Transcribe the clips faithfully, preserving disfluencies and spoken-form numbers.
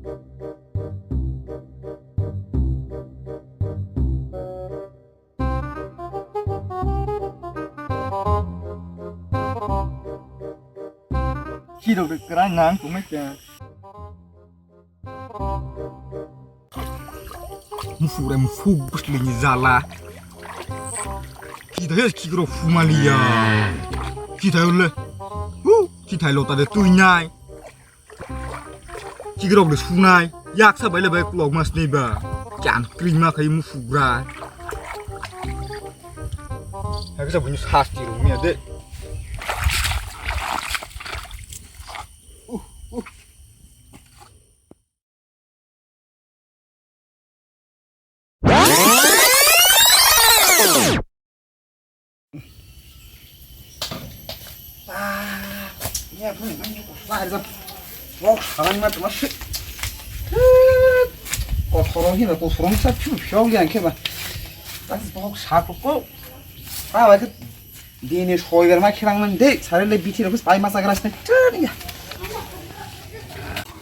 Chirok de kwrang nang tongmai khe. Mufuk rai mufuk bwsli ni jala. Kithai khikrok fumaliya. Kithai le. Hu, kithai lota de tuinai. Khikrok de sunai. Yaksa baile bai klok mas nei ba. Chan krima khai mufuk rai. Haksa bunyi sasti rung ya de. Bok salang ma tuma se. Kosorong hino kosorong sa chu shok yang khe ba. Tas bok sa ko ko. Ta ba ke. Dini soibar ma khirang nang de, sare le bithi rok pai masa gras ne. Tun ya.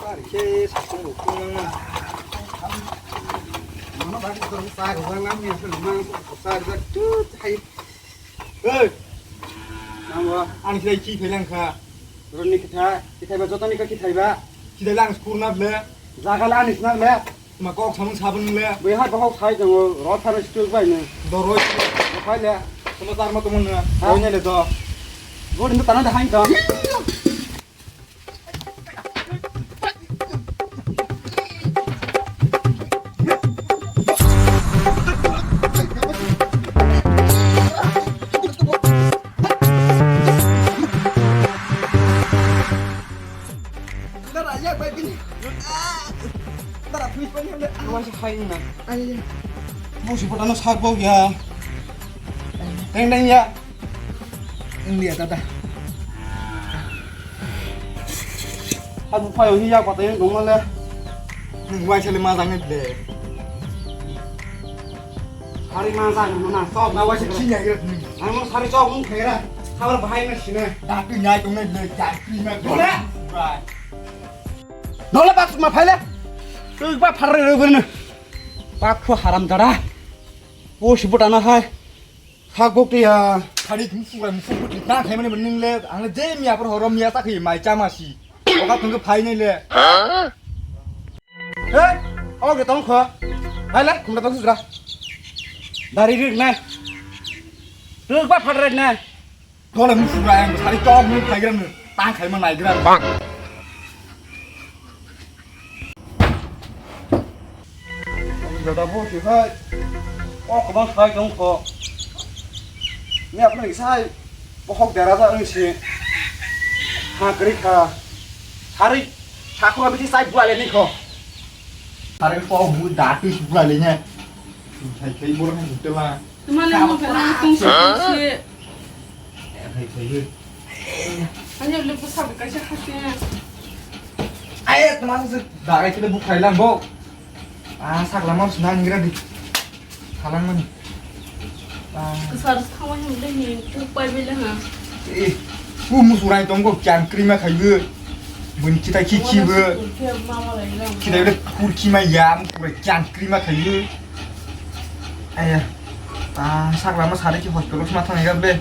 Par khe sakong rok tung nang nang. Mano ba ki dong sa rok nang ni nang sa rok tu hai. Hey. Nang wa. Ani khlai ki phai lang kha. Roni kitha, kitha ba jotoni ka kitha ba. Kitha lang skur na ble. Jaga le ani sna ble. Ma kok samung sabun le. Bai hai bahok sai tongo, rot thani stuk bai ne. Do roi. Phai le. Tuma tar ma tumun na. Ha? Roi ne le do. Gori no tana da hain do. Dara, yak bai bini. Dara, please, bai bini. Ano waisa khai na. Ai, ai, ai. Bo si potano sak bo ya. Teng teng ya. India tata. Abu payo hi yak patai dong le. Nung waisa le ma jang ne le. Sari ma sa no na, chok na waisa chi ya gira ni. Ang no sari chok nung khaira. Khabar bahai na sine. Da tu nyai tong na le, ja tu ma. Dole. Dole bak ma phaile. Tu ba phar re re ne. Bak khu haram dara. O si bota na hai. Khak bok ya. Sari tu surai mu su tu ta khai mane nung le. Ang le je mi apor horom ya ta khai mai cha ma si. Oka tungke phai nai le. He, oke tong kho. Hai le, khumda tong sujra. Dari rik nai. Rik ba phadra nai. Dole mu sujra yang sari tong mu phai gram. Tang khai ma nai gram. Bang. Dada bo si hai. O kobang sai tong kho. Ni apno sai. Bohok dera sa ang si. Ha kri kha. Hari sakho abiti sai buale ni kho. Hari ko bu dati buale nya. Sai kai bor ni tela. Tumale mo kana tung si. Hai, hai, hai. Ani le busa buka si khasi. Ai, tuma su dagai kile bukhai lang bo. Ah, sakla ma suna ngira di. Khalang mani. Ah. Sar thawa ni le ni tu pai bele ha. Eh, u musurai tong bo kyan krima khayu. Bun kita kichi bo. Kita le kur kima ya, mu pura kyan krima khayu. Aya. Ah, saklama sari ki hospital ma thang ga ble.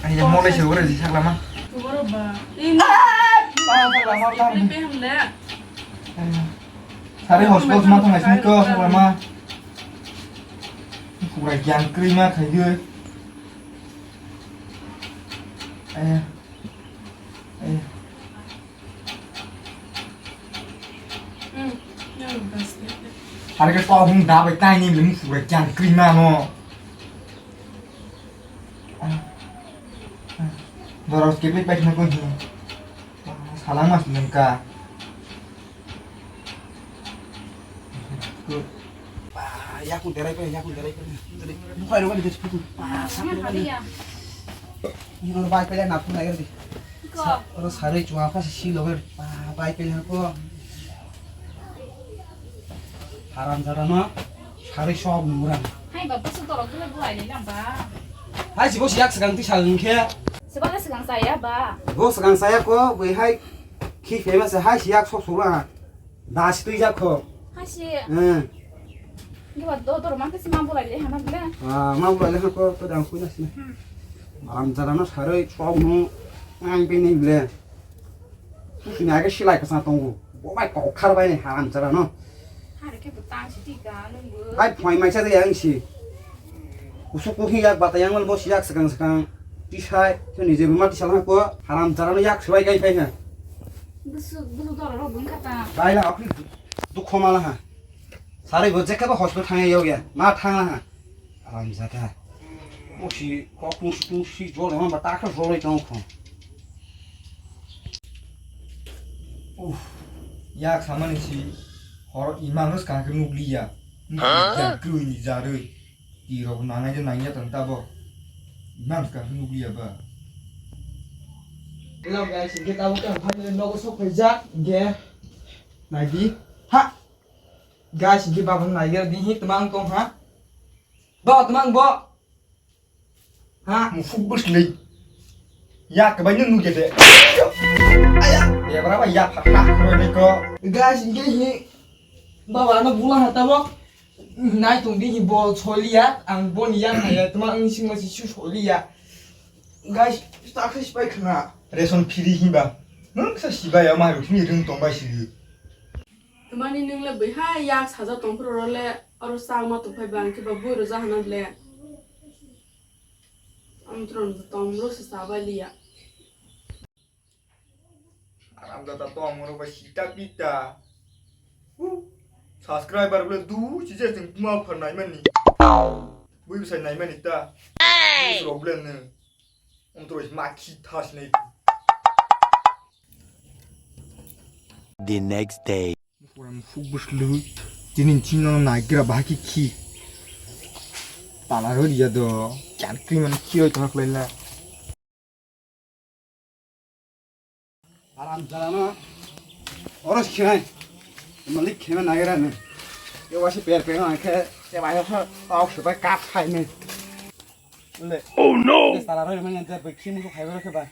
Aya, mo le se gore saklama. Tuboro ba. Ini. Ah, saklama ta. Ini pe hamle. Aya. Sari hospital ma thang ga ko saklama. Pura jang krima khayu. Aya. Aya. Harga kau hung dabai tani le musurai jang krima no. Dorok kepe paikna ko hi. Salang mas nengka. Yakun derai pe, yakun derai pe. Bukai roba di putu. Ini bai pe na pun lagi. Oro sari cuma apa sih lo ber. Bai pe ko. Haram jara no. Sari sok murang. Hai ba, busu dorok dulu buai ni lamba. Hai si bos yak segang ti sal nungkhe. Sebaga segang saya ba. Bos segang saya ko, bai hai. Khi famous hai si yak sok sura. Da si twi jak kho. Hasi. Eh. Giba do dor man kesi ma bulai le hana bile. Ah, ma bulai le hako to dang kui na sini. Maram jara no saroi sok no ang pe ni bile. Sini age silai ka sa tongo. Bo bai kok khar bai ni haram jara no. Hare ke butang si ti ga nung bu. Ai phoi mai cha de yang si. Kusuk kuhi yak bata yang mal bo si yak sekang sekang. Tisai, to nije buma tisal ha ko haram jara no yak sibai kai kai ha. Busu, busu dor ro bung kata. Bai la akhi dukho mala ha. Sari bo jekha ba hospital thang ya ya. Ma thang la ha. Aram jata. Mo si kok tung si tung si jol ma ba ta kha jol tong kho. Uff. Yak samani si hor imang ros kang ke nukli ya. Nukli ya krui ni jarui. Tirok nangai je nangya tong tabo. Imang ros kang ke nukli ya ba. Hello guys, hingke tabuk ang finally nogo sok phaijak, hingke naidi, ha, guys, hingke baba naiger di hi twmang tong ha, baba twmang bo, ha, mufuk bwsli, ya kwbai no nugya de, aya, ya bra ba ya pha pha khoro ni ko, guys, hingke hi, baba ano bula ha tabuk. Nai tong di hi bol soliya, ang boni yang nai ya, tuma ang sing masi su soliya. Guys, ta khe sipai khna. Ration free hi ba. Nung sa sibai ya ma ru thmi ring tong bai si. Tumani nung le bai ha yak saja tong phro ro le, aro sa ma tong phai bang khe ba bui ro ja hana le. Ang tron tong ro sa sa bai liya. Aram jata tong moro ba sita pita. Huh. Subscriber bole du chije chwng kuma phar naimani. Bui bwsai naimani ta. Problem ne. Ontro ma khi thas nei. The next day. Mukhuram fuk bwslu. Tini chino naigra bahaki khi. Pala rodiya do. Kyar kri mane khi roi thok lela. Aram jala no. Oro khinai. Malik khema nagira ne. Ye wasi per per na khe. Ye bai ho. Tau se bai kap khai ne. Le. Oh no. Sala roi mane de bai khimu khai ro khe ba.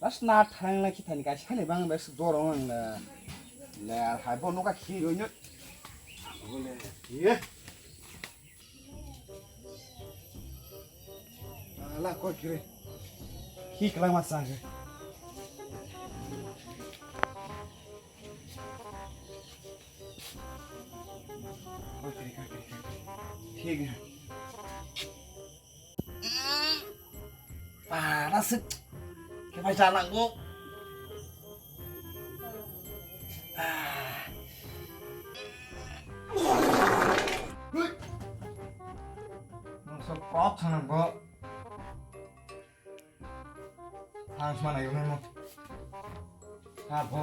Last na thang na khi thani kai sale bang bai su doro ang le. Le ar hai bo no ka khi roi ne. Le. Ye. Ala koi kire. Khi klang ma sang khe. Koi kire, koi kire, koi kire. Thik hai. Para sik. Khe bai jalango. Ah. Nung sok kok sanang bo. Ang sma nai mo. Ha bo.